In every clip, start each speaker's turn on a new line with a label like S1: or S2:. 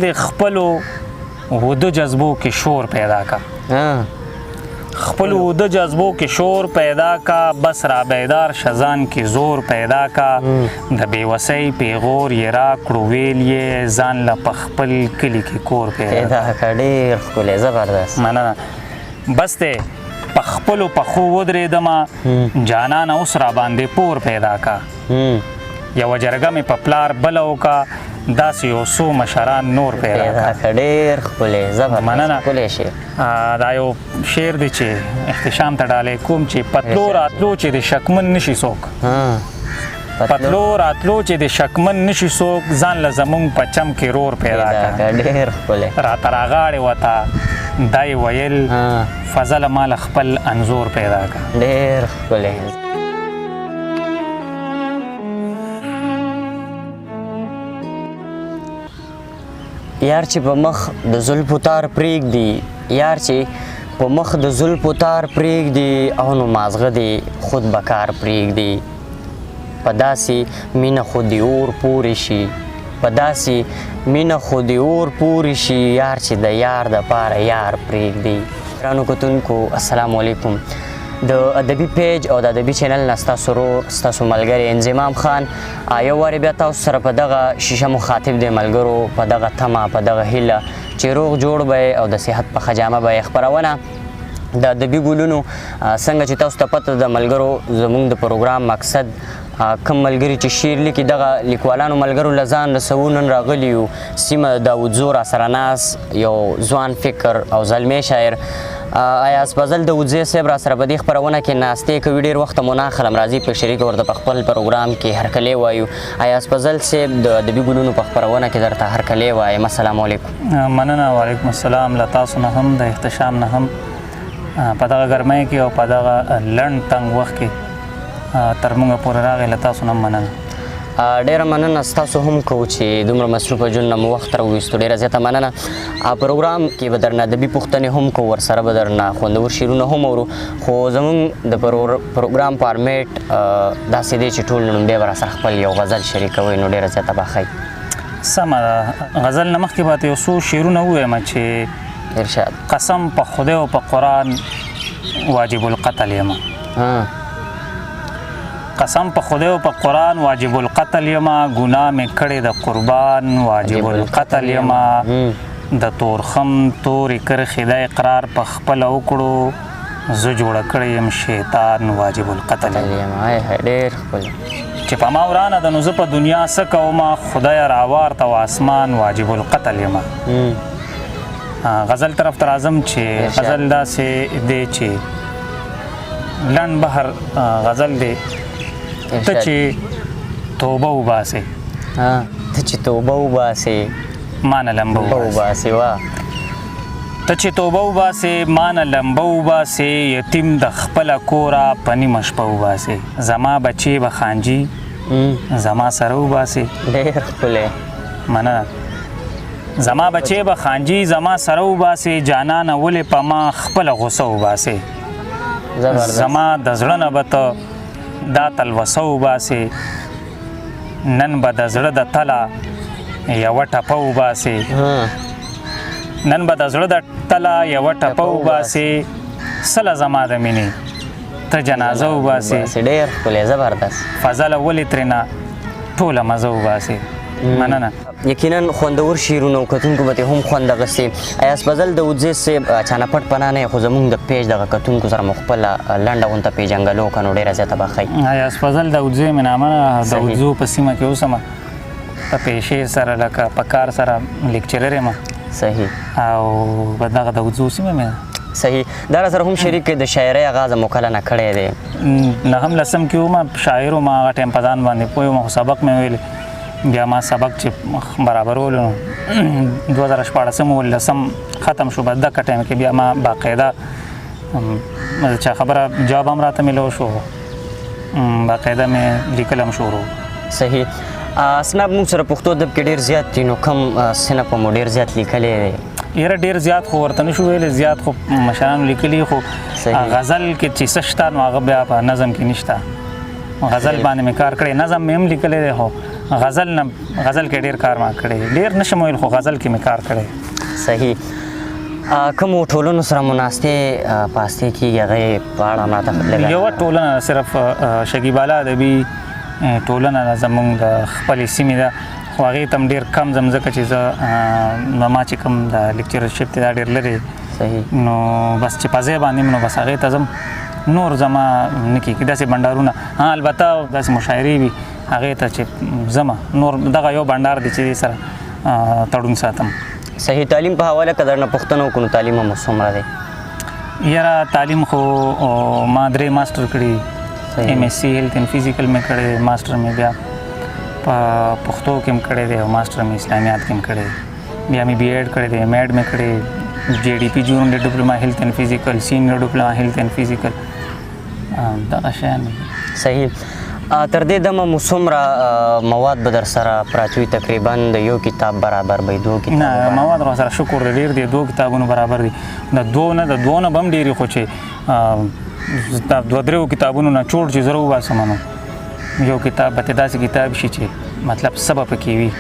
S1: د خپلو وده جذبو کې شور پیدا کا، خپل وده جذبو کې شور پیدا کا، بس را بیدار شزان کې زور پیدا کا. د بیوسۍ پیغور یې را کړو، ویل یې ځان له په خپل کلي کې کور پیدا
S2: کا. ډېر ښکلی، زبردست.
S1: مننه. بس دی په خپلو پښو ودرېدمه، جانانه اوس را باندې پور پیدا کا. یوه جرګه مې په پلار بله وکړه، داسې یو څو مشران نور پیدا
S2: کړه. ډېر ښکلی، زبردست.
S1: مننه.
S2: ښکلی شعر.
S1: دا یو شعر دی چې احتشام ته ډالۍ کوم، چې پتلو راتلو چې د شکمن نشي څوک، پتلو راتلو چې د شکمن نشي څوک، ځان له زمونږ په چم کې رور پیدا
S2: کړه. ډېر ښکلی.
S1: راته راغاړې وته دا یې ویل، فضله ما له خپل انځور پیدا کړه.
S2: ډېر ښکلی. یار چې په مخ د زلفو تار پرېږدي، یار چې په مخ د زلفو تار پرېږدي، او نو مازغه دې خود به کار پرېږدي. په داسې مینه خو دې اور پورې شي، په داسې مینه خو دې اور پورې شي، یار چې د یار دپاره یار پرېږدي. ګرانو کتونکو السلام علیکم. د ادبي پیج او د ادبي چینل نه ستاسو ورور، ستاسو ملګری انضمام خان یو وارې بیا تاسو سره په دغه شیشه مخاطب دی. ملګرو، په دغه تمه، په دغه هیله چې روغ جوړ به او د صحت په خجامه به. خپرونه د ادبي ګلونو، څنګه چې تاسو ته پته ده ملګرو، زموږ د پروګرام مقصد کوم ملګري چې شعر لیکي دغه لیکوالانو ملګرو له ځان رسوو. نن راغلي یو سیمه داودزو، را سره ناست یو ځوان فکر او زلمی شاعر ایاز فضل داودزی صاحب را سره په دې خپرونه کې ناستې کوي. ډېر وخت مو نه اخلم، راځي په شریک ورته په خپل پروګرام کې هرکلی وایو. ایاز فضل صاحب، د ادبي ګلونو په خپرونه کې درته هرکلی وایم. السلام علیکم.
S1: مننه، وعلیکم السلام. له تاسو نه هم، د احتشام نه هم، په دغه ګرمۍ کې او په دغه لنډ تنګ وخت کې تر موږ پورې راغی، له تاسو نه مننه.
S2: ډېره مننه ستاسو هم کوو چې دومره مصروفه ژوند نه مو وخت راوویستو. ډېره زیاته مننه. پروګرام کې به درنه ادبي پوښتنې هم کوو، ورسره به درنه خوندور شعرونه هم اورو، خو زموږ د پروګرام فارمیټ داسې دی چې ټول لومړی به راسره خپل یو غزل شریکوئ، نو ډېره زیاته به ښه وي.
S1: سمه ده. غزل نه مخکې به یو څو شعرونه ووایم چې
S2: ارشاد.
S1: قسم په خدای او په قرآن واجب القتل یم. قسم په خدای او په قرآن واجب القتل یم، ګناه مې کړې د قربان واجب القتل یم. د تورخم تورې کرښې دا اقرار په خپله وکړو، زه جوړه کړی یم شیطان واجب القتل یم.
S2: ډېر ښکلی.
S1: چې په ما ورانه ده نو زه په دنیا څه کوم، خدای راوارته و اسمان واجب القتل یم. غزل طرف ته راځم چې غزل داسې دی چې لنډ بحر غزل دی. ته چې توبه وباسې،
S2: ته چې توبه وباسې،
S1: ما نه لمبه
S2: وباسې. واه.
S1: ته چې توبه وباسې، ما نه لمبه وباسې، یتیم د خپله کوره په نیمه شپه وباسې، زما بچې به خانجي زما سره وباسې.
S2: ډېر ښکلی.
S1: مننه. زما بچې به خانجي زما سره وباسې، جانانه ولې په ما خپله غوسه وباسې، زما د زړه نه به ته دا تلوسه وباسې، نن به د زړه د تله یوه ټپه وباسې، نن به د زړه د تله یوه ټپه وباسې، سله زما د مینې ته جنازه وباسې.
S2: ډېر ښکلی، زبردست.
S1: فضله ولې ترېنه ټوله مزه وباسې. مننه.
S2: یقینا خوندور شعرونه او کتونکو به هم خوند اخیستې. ایاز فضل داودزی صاحب، چا نه پټ پناه نه، خو زموږ د پیج دغه کتونکو سره مو خپله لنډه غونته پېژنګلو وکړه، نو ډېره زیاته به ښه وي.
S1: ایاز فضل داودزی مې نامه ده، داودزو په سیمه کې اوسم، په پیشې سره لکه په کار سره لیکچرر یم.
S2: صحیح.
S1: او په دغه داودزو سیمه مې ده.
S2: صحیح. دا را سره هم شریک د شاعرۍ آغاز مو کله نه کړی دی؟
S1: نهم لسم کې وم، شاعر وم، هغه ټایم په ځان باندې پوه وم، خو سبق مې ویل. بیا ما سبق چې برابرولو نو 2016 ولسم ختم شو. بس دغه ټایم کې بیا ما باقاعده چې خبره جواب هم راته میلاو شو، باقاعده مې لیکل هم شروع.
S2: صحیح. اسناد موږ سره پښتو ادب کې ډېر زیات دي، نو کوم صنف مو ډېر زیات لیکلی دی؟
S1: یاره ډېر زیات خو ورته نشو ویلی، زیات خو مشرانو لیکلي، خو غزل کې چې څه شته نو هغه بیا په نظم کې نشته. غزل باندې مې کار کړی، نظم مې هم لیکلی دی، خو غزل نه، غزل کې ډیر کار ما کړی، ډیر نشم ویل خو غزل کې مې کار کړی.
S2: صحیح. کوم ټولنو سره مناستې پاستې کېږي، هغې په اړه ماته لږه؟
S1: یوه ټولنه صرف شکیبالا ادبي ټولنه ده، زمونږ د خپلې سیمې ده، خو هغې ته هم ډېر کم ځم، ځکه چې زه ما چې کوم د لیکچررشپ دی دا ډېر لرې. نو بس چې په ځای باندې نو بس هغې ته ځم، نور زما نه کېږي داسې بنډارونه. ها البته داسې مشاعرې وي هغې ته چې ځمه، نور دغه یو بنډار دی چې دې سره تړون ساتم.
S2: صحیح. تعلیم په حواله که درنه پوښتنه وکړو نو تعلیم مو څومره دی؟
S1: یاره تعلیم خو ما 3 ماسټر کړي، ایم اس سی هیلث اینډ فزیکل مې کړی، ماسټر مې بیا په پښتو کې هم کړی دی او ماسټر مې اسلامیات کې هم کړی دی، بیا مې بي ایډ کړی دی، ایم ایډ مې کړی، جې ډي پي جونیئر ډپلوما هیلث اینډ فزیکل، سینیئر ډپلوما هیلث اینډ فزیکل، دغه شیان.
S2: صحیح. تر دې دمه مو څومره مواد به در سره پراته وي؟ تقریبا د یو کتاب برابر به وي، دوو کتابو
S1: نه،
S2: برابر؟
S1: مواد را سره شکر دی ډېر دی، دوو کتابونو برابر دي، د دوو نه، د دوو نه به هم ډېر وي، خو چې دا دوه دریو کتابونو نه چوړ چې زه راوباسم نو یو کتاب به داسې کتاب شي چې مطلب څه به پکې وي.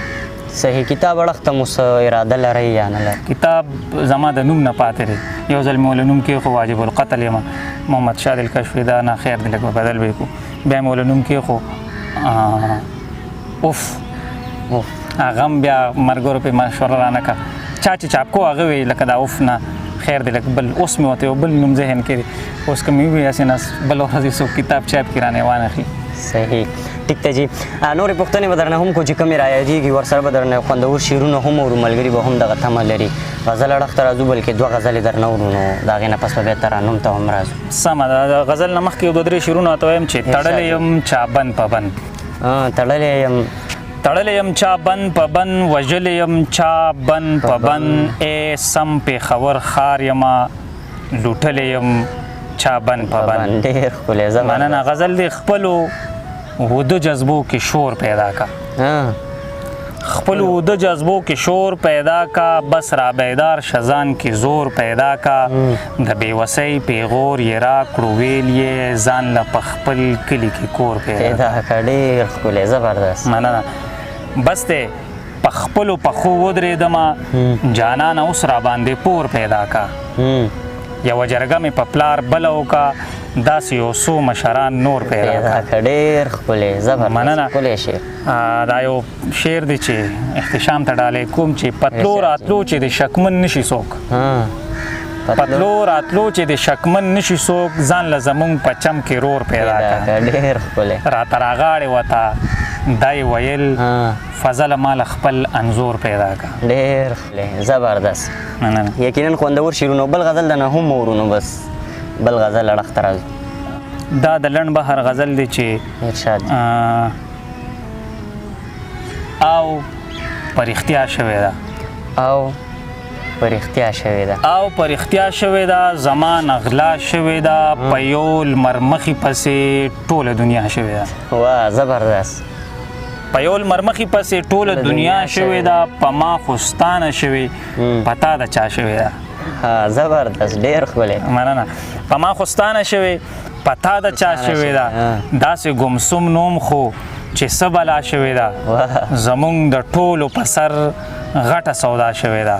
S2: صحیح. کتاب اړخ ته مو څه اراده لرئ یا نه لرئ؟
S1: کتاب زما د نوم نه پاتې دی، یو ځل مې ول نوم کېښو واجب القتل یم، محمد شاه دلکش وي، دا نه خیر دی لږ به بدل به یې کړو، بیا مې ول نوم کېښو اوف،
S2: اوف.
S1: هغه هم بیا ملګرو پې مشوره رانه کړه، چا چې چاپ کو هغه ویل لکه دا اوف نه خیر دی لږ بل، اوس مې ورته یو بل نوم ذهن کې دی، اوس که مې ووایي هسې نه بله ورځ یې څوک کتاب چاپ کړي رانه یې وانخلي.
S2: صحیح، ټیک ته جی. نورې پوښتنې به درنه هم کو چې کومې رایادېږي، ورسره به درنه خوندور شعرونه هم اورو، ملګري به هم دغه تمه لري. غزل اړخ ته راځو، بلکې دوه غزلې درنه اورو، نو د هغې نه پس به بیا ترنم ته هم راځو.
S1: سمه ده. د غزل نه مخکې یو دوه درې شعرونه ورته وایم چې تړلی یم چا بند په بند.
S2: تړلی یم.
S1: تړلی یم چا بند په بند، وژلی یم چا بند په بند، ای سم پېښور ښار یمه، لوټلی یم چا بند په بند.
S2: ډېر ښکلی، زبردست.
S1: مننه. غزل دی خپلو وده جذبو کې شور پیدا کا، خپل وده جذبو کې شور پیدا کا، بس را بیدار شزان کې زور پیدا کا، د بې وسۍ پیغور یې را کړو، ویل یې ځان له په خپل کلي کې کور پیدا
S2: کا. ډېر ښکلی، زبردست.
S1: مننه. بس دی په خپلو پښو ودرېدمه، جانانه اوس را باندې پور پیدا کا، یوه جرګه مې په پلار بله وکړه، داسې یو څو مشران نور پیدا
S2: کړه. ډېر ښکلی، زبردست.
S1: مننه.
S2: ښکلی شعر.
S1: دا یو شعر دی چې احتشام ته ډالۍ کوم چې پتلو راتلو چې د شکمن نشي څوک، پتلو راتلو چې د شکمن نشي څوک، ځان له زمونږ په چم کې رور پیدا کړه.
S2: ډېر ښکلی.
S1: راته راغاړې وته دا یې ویل فضل ما له خپل انځور پیدا کړه.
S2: ډېر ښکلی، زبردست.
S1: مننه.
S2: یقینا خوندور شعرونه. بل غزل درنه هم اورو، نو بس بل غزل اړخ ته راځو.
S1: دا د لنډ بهر غزل دی چې
S2: ارشاد.
S1: او په رښتیا شوې ده.
S2: او په رښتیا شوې ده.
S1: او په رښتیا شوې ده، زما نه غلا شوې ده، په یو لمرمخي پسې ټوله دنیا شوې ده.
S2: واه، زبردست.
S1: په یو لمرمخي پسې ټوله دنیا شوې ده، په ما خو ستانه شوې، په تا د چا شوې ده.
S2: زبردست، ډېر ښکلی.
S1: مننه. په ما خو ستانه شوې، په تا د چا شوې ده، داسې ګمسوم نوم خو چې څه بلا شوې ده، زمونږ د ټولو په سر غټه سودا شوې ده،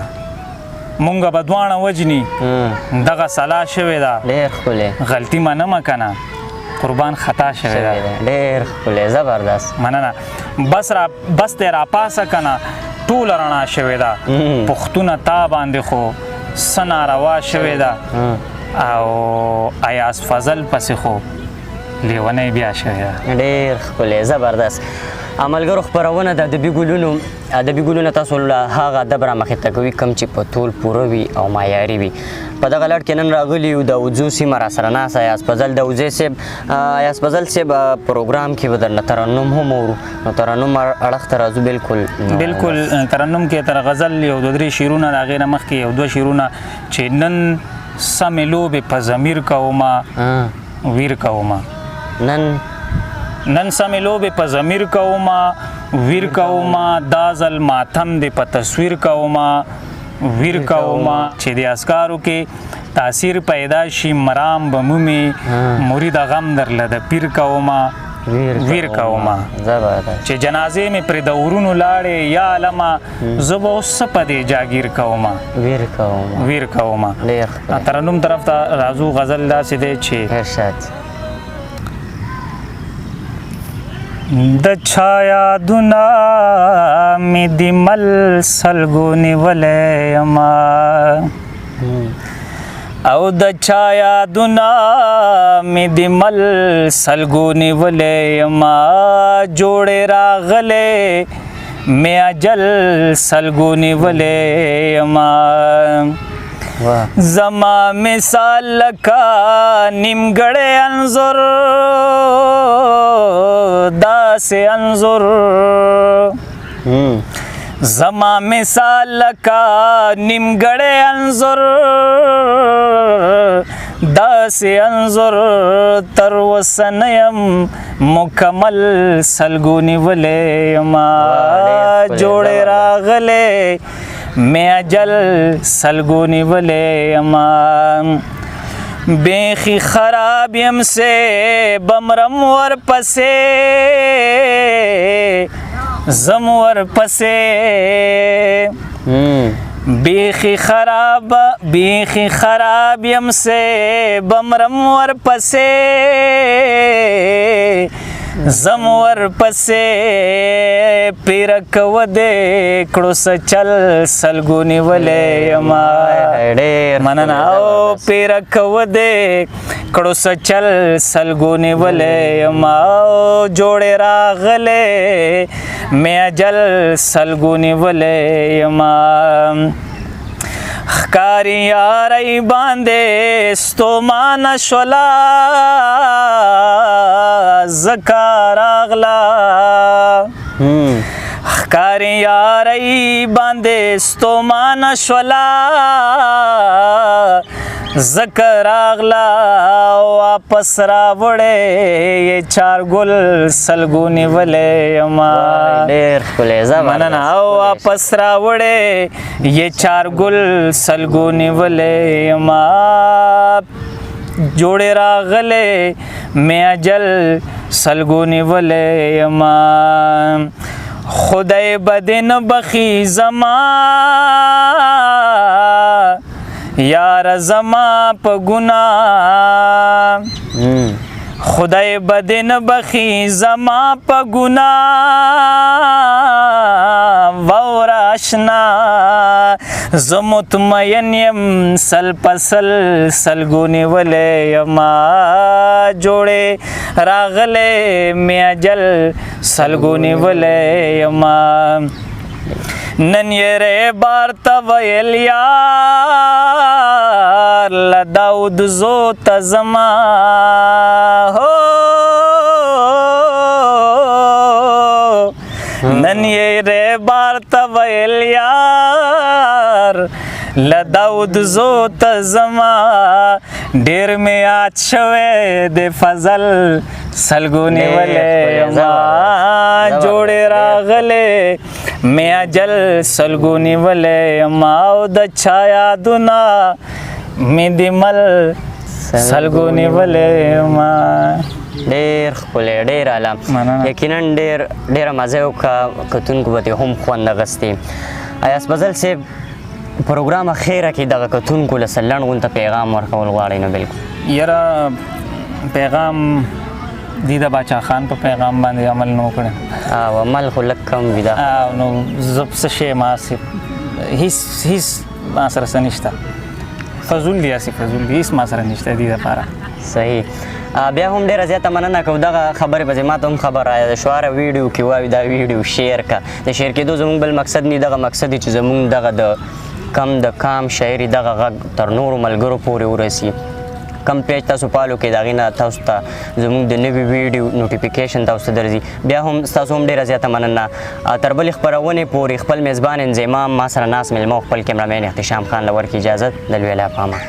S1: مونږ به دواړه وجني دغه سلا شوې ده.
S2: ډېر ښکلی.
S1: غلطي منمه که نه قربان خطا شوې ده.
S2: ډېر ښکلی، زبردست.
S1: مننه. بس دی راپاسه که نه ټوله رڼا شوې ده، پښتونه تا باندې خو څه ناروا شوې ده، او ایاز فضل پسې خو لیونی بیا شوې ده.
S2: ډېر ښکلی، زبردست. عملګرو خپرونه د ادبي ګلونو، ادبي ګلونه تاسو له هغه ادب رامخې ته کوي کوم چې په تول پوره وي او معیاري وي. په دغه لړ کې نن راغلي یو د اوزو سیمه را سره ناسته ایاز فضل داودزی صاحب. ایاز فضل صاحب، پروګرام کې به درنه ترنم هم اورو، نو ترنم اړخ ته راځو. بالکل.
S1: بالکل. ترنم کې تر غزل یو دوه درې شعرونه، د هغې نه مخکې یو دوه شعرونه چې نن سمې لوبې په ضمیر کومه ویر کومه. نن سمې لوبې په ضمیر کومه ویر کومه، دا ځل ماتم دې په تصویر کومه ویر کومه، چې د اسکارو کې تاثیر پیدا شي مرام به مومي، مرید غم درله د پیر کومه ویر کومه.
S2: زبردست.
S1: چې جنازې مې پرې د ورونو لاړې یا علمه، زه به اوس څه په دې جاګیر کومه،
S2: ویر کومه،
S1: ویر کومه.
S2: ډېر ښکلی.
S1: ترنم طرف ته راځو، غزل داسې دی چې
S2: ارشاد.
S1: د چا یادونه مې د مل سلګو نیولی یمه، او د چا یادونه مې د مل سلګو نیولی یمه، جوړې راغلې مې اجل سلګو نیولی یمه. زما مثال لکه نیمګړی انځور، داسې انځور، زما مثال لکه نیمګړی انځور، داسې انځور، تر اوسه نه یم مکمل سلګو نیولی یمه، جوړې راغلې مې اجل سلګو نیولی یمه. بیخي خراب یم سه بمرم ورپسې، زم ورپسې، بیخي خراب، بیخي خراب یم سه بمرم ورپسې، زم ورپسې، پیر کو دې کړو سچل سلګو نیولې یما.
S2: ډېر
S1: مننه. او پیر کو دې کړو سچل سلګو نیولې یما، جوړې راغلې مې اجل سلګو نیولې یما. ښکاری یاري باندې ستومان شولا زکا راغلا، ښکاری یاري باندې ستومان شولا زکا راغلا، واپس راوړې یې چار ګل سلګو نیولې یما.
S2: ډېر ښکلی.
S1: مننه. او واپس راوړې یې چار ګل سلګو نیولې یما، جوړې راغلې مې اجل سلګو نیولې یما. خدای بدن بخي زما یار زما په ګناه، خدای بدن بخي زما په ګناه، وور آشنا زه مطمئن یم سل پسل سلګو نیولې یما، جوړې راغلې مې اجل سلګو نیولې یما. نن یې رې بار ته ویل یار له داود زو ته زما، هو نن یې رې بار ته ویل یار له داود زو ته زما، ډېر مې یاد شوی د فضل سلګو نیولې یما، جوړې راغلې مې اجل سلګو نیولې یما. او د چا یادونه مې د مل سلګو نیولې یما.
S2: ډېر ښکلی، ډېر اعلی. یقینا ډېر ډېره مزه یې وکړه، کتونکو به ترې هم خوند اخیستی. ایاز فضل صاحب، پروګرام اخیره کې دغه کتونکو له څه لنډ غونته پیغام ورکول غواړئ نو بالکل.
S1: یاره پیغام دی د باچا خان په پیغام باندې عمل نه وکړی.
S2: او عمل خو لږ کم وي دا.
S1: نو زه څه شی ما هیڅ هیڅ ما سره څه نشته، فضول دی، هسې فضول دی، هیڅ ما سره نشته دې دپاره.
S2: صحیح. بیا هم ډېره زیاته مننه کوو. دغه خبرې به ما ته هم خبر راغله شواره ویډیو کې وایو دا ویډیو شیر که، د شیر کېدو زموږ بل مقصد نه، دغه مقصد دی چې زموږ دغه د کم د کام شاعري دغه غږ تر نورو ملګرو پورې ورسي. کم پیج تاسو فالو کړئ، د هغې نه تاسو ته زموږ د نوي ویډیو نوټیفیکیشن تاسو ته درځي. بیا هم ستاسو هم ډېره زیاته مننه. تر بلې خپرونې پورې خپل میزبان انضمام، ما سره ناست مېلمه او خپل کیمرامین احتشام خان له ورکې اجازت. د لوی الله په امان.